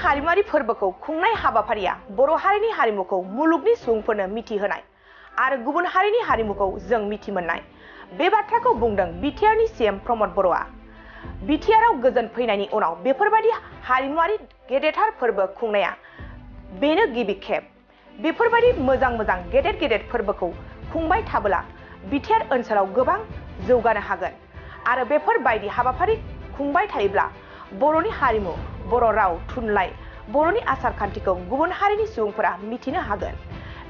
हारिमुआरि फोरबोखौ खुंनाय हाबाफारिया बर' हारिनि हारिमुखौ मुलुगनि सुबुंफोरनो मिथिहोनाय आरो गुबुन हारिनि हारिमुखौ जों मिथिमोननाय बे बाथ्राखौ बुंदों बिटिआरनि सीएम प्रमद बर'आ। बिटिआरआव गोजोन फैनायनि उनाव बेफोरबायदि हारिमुआरि गेदेरथार फोरबो खुंनाया बेनो गिबि खेब। बेफोरबायदि मोजां गेदेर फोरबोखौ खुंबाय थाबोला बिटिआर ओनसोलाव गोबां जौगानो हागोन आरो बेफोरबायदि हाबाफारि खुंबाय थायोब्ला बर'नि हारिमु, बर' राव, थुनलाइ, बर'नि आसार खान्थिखौ गुबुन हारिनि सुबुंफोरा मिथिनो हागोन।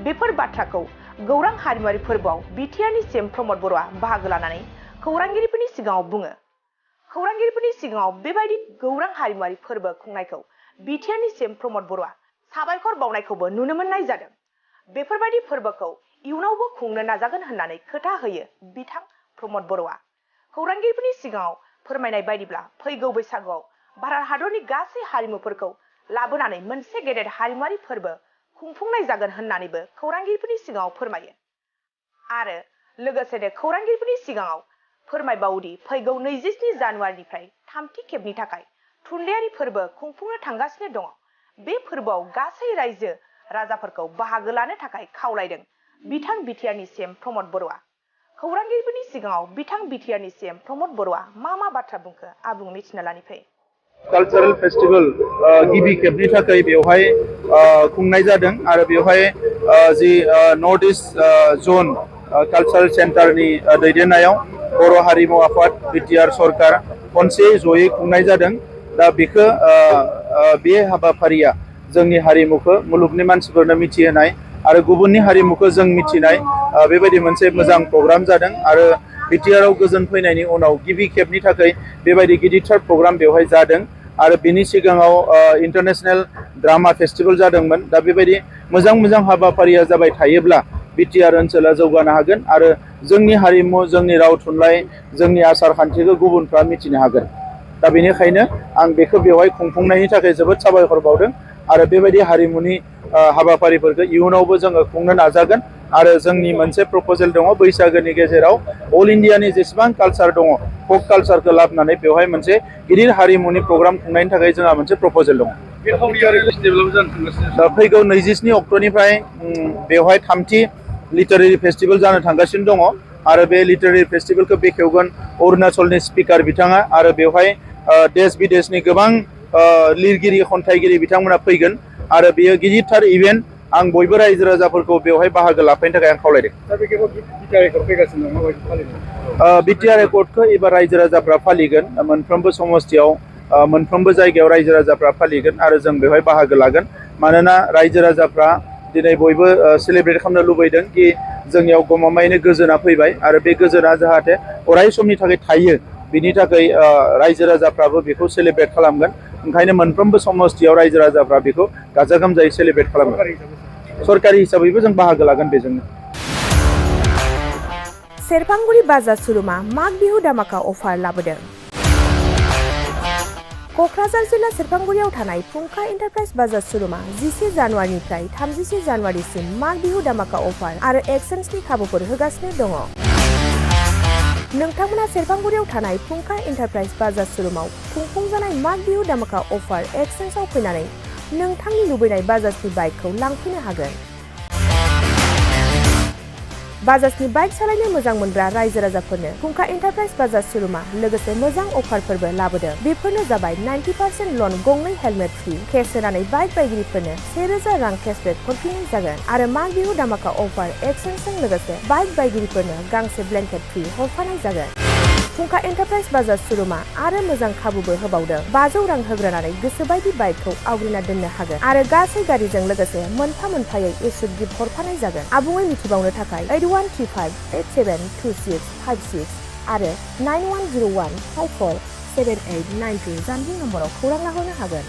बेफोर बाथ्राखौ गौरां हारिमुआरि फोरबोआव बिटिआरनि सीएम प्रमद बर'आ बाहागो लानानै खौरांगिरिफोरनि सिगाङाव बुङो। खौरांगिरिफोरनि सिगाङाव बेबायदि गौरां हारिमुआरि फोरबो खुंनायखौ बिटिआरनि सीएम प्रमद बर'आ साबायखर बावनायखौबो नुनो मोननाय जादों। बेफोरबायदि फोरबोखौ इयुनावबो खुंनो नाजागोन होननानै खोथा होयो बिथां प्रमद बर'आ। खौरांगिरिफोरनि सिगाङाव फोरमायनाय बायदिब्ला फैगौ बैसागुआव भारत हादरनि गासै हारिमुफोरखौ लाबोनानै मोनसे गेदेर हारिमुआरि फोरबो खुंफुंनाय जागोन होननानैबो खौरांगिरिफोरनि सिगाङाव फोरमायो। आरो लोगोसेनो खौरांगिरिफोरनि सिगाङाव फोरमायबावोदि फैगौ 27 जानुवारिनिफ्राय थामथि खेबनि थाखाय थुनलाइयारि फोरबो खुंफुंनो थांगासिनो दङ। बे फोरबोआव गासै रायजो राजाफोरखौ बाहागो लानो थाखाय खावलायदों बिथां बिटिआरनि सीएम प्रमद बर'आ। खौरांगिरिफोरनि सिगाङाव बिथां बिटिआरनि सीएम प्रमद बर'आ मा बाथ्रा बुंखो आबुं मिथिना लानिफ्राय। कालचारेल फेस्टिवल गिबि खेबनि थाखाय बेवहाय खुंनाय जादों आरो बेवहाय जि नर्थ इस्ट जोन कालचारेल सेन्टारनि दैदेननायाव बर' हारिमु आफाद बिटिआर सरकार खनसे जयै खुंनाय जादों। दा बेखौ बे हाबाफारिया जोंनि हारिमुखौ मुलुगनि मानसिफोरनो मिथिहोनाय आरो गुबुननि हारिमुखौ जों मिथिनाय बेबायदि मोनसे मोजां प्रग्राम जादों आरो बिटिआरआव गोजोन फैनायनि उनाव गिबि खेबनि थाखाय बेबायदि गिदिरथार प्रग्राम बेवहाय जादों आरो बेनि सिगाङाव इन्टारनेशनेल ड्रामा फेस्टिवल जादोंमोन। दा बेबायदि मोजां हाबाफारिया जाबाय थायोब्ला बिटिआर ओनसोला जौगानो हागोन आरो जोंनि हारिमु, जोंनि राव थुनलाइ, जोंनि आसार खान्थिखौ गुबुनफ्रा मिथिनो हागोन। दा बेनिखायनो आं बेखौ बेवहाय खुंफुंनायनि थाखाय जोबोद साबायखर बावदों आरो बेबायदि हारिमुनि हाबाफारिफोरखौ इयुनावबो जोङो खुंनो नाजागोन आरो जोंनि मोनसे प्रप'जेल दङ बैसागोनि गेजेराव अल इन्डियानि जेसेबां कालचार दङ फक कालचारखौ लाबोनानै बेवहाय मोनसे गिदिर हारिमुनि प्रग्राम खुंनायनि थाखाय जोंहा मोनसे प्रप'जेल दङ। दा फैगौ 27 अक्ट'निफ्राय बेवहाय थामथि लिटारेरि फेस्टिभेल जानो थांगासिनो दङ आरो बे लिटारेरि फेस्टिभेलखौ बेखेवगोन अरुणाचलनि स्पिकार बिथाङा आरो बेवहाय देश बिदेशनि गोबां लिरगिरि खन्थाइगिरि बिथांमोना फैगोन आरो बेयो गिदिरथार इभेन्ट। आं बयबो रायजो राजाफोरखौ बेवहाय बाहागो लाफैनो थाखाय आं खावलायदों। बिटिआर एकर्डखौ एबार रायजो राजाफ्रा फालिगोन। मोनफ्रोमबो समस्थियाव मोनफ्रोमबो जायगायाव रायजो राजाफ्रा फालिगोन आरो जों बेवहाय बाहागो लागोन। मानोना रायजो राजाफ्रा दिनै बयबो सेलेब्रेट खालामनो लुबैदों कि जोंनियाव गमामायैनो गोजोना फैबाय आरो बे गोजोना जाहाथे अराय समनि थाखाय थायो बिनि थाखाय रायजो राजाफ्राबो बेखौ सेलेब्रेट खालामगोन। ओंखायनो मोनफ्रोमबो समस्थियाव रायजो राजाफ्रा बेखौ गाजा गोमजायै सेलेब्रेट खालामगोन। सरकारि हिसाबैबो जों बाहागो लागोन बेजोंनो। सेरफांगुरि बाजार शोरूमा माग बिहु धामाका अफार लाबोदों। क'क्राझार जिल्ला सेरफांगुरियाव थानाय फुंखा एन्टारप्राइज बाजार शोरूमा 11 जानुवारिनिफ्राय 31 जानुवारिसिम माग बिहु धामाका अफार आरो एक्सचेन्जनि खाबुफोर होगासिनो दङ। नोंथांमोना सेरफांगुरियाव थानाय फुंखा एन्टारप्राइज बाजार शोरूमाव खुंफुंजानाय माग बिहु धामाका अफार एक्सचेन्जआव फैनानै नोंथांनि लुबैनाय बाजाजनि बाइकखौ लांफैनो हागोन। बाजाजनि बाइक सालायनो मोजां मोनग्रा रायजो राजाफोरनो फुंखा एन्टारप्राइज बाजार शोरूमा लोगोसे मोजां अफारफोरबो लाबोदों। बेफोरनो जाबाय 90% लन, गंनै हेलमेट फ्रि, केस होनानै बाइक बायगिरिफोरनो 1000 रां केसबेक हरफिननाय जागोन आरो माग बिहु धामाका अफार एक्सचेन्जजों लोगोसे बाइक बायगिरिफोरनो गांसे ब्लेंकेट फ्रि हरफानाय जागोन। फुंखा एन्टारप्राइज बाजार शोरूमा आरो मोजां खाबुबो होबावदों। 500 रां होग्रोनानै गोसोबायदि बाइकखौ आवग्रिना दोननो हागोन आरो गासै गारिजों लोगोसे मोनफा-मोनफायै इस्यु गिफ्ट हरफानाय जागोन। आबुङै मिथिबावनो थाखाय 8135872656 आरो 9101547892 जानबुं नम्बराव खौरां लाहरनो हागोन।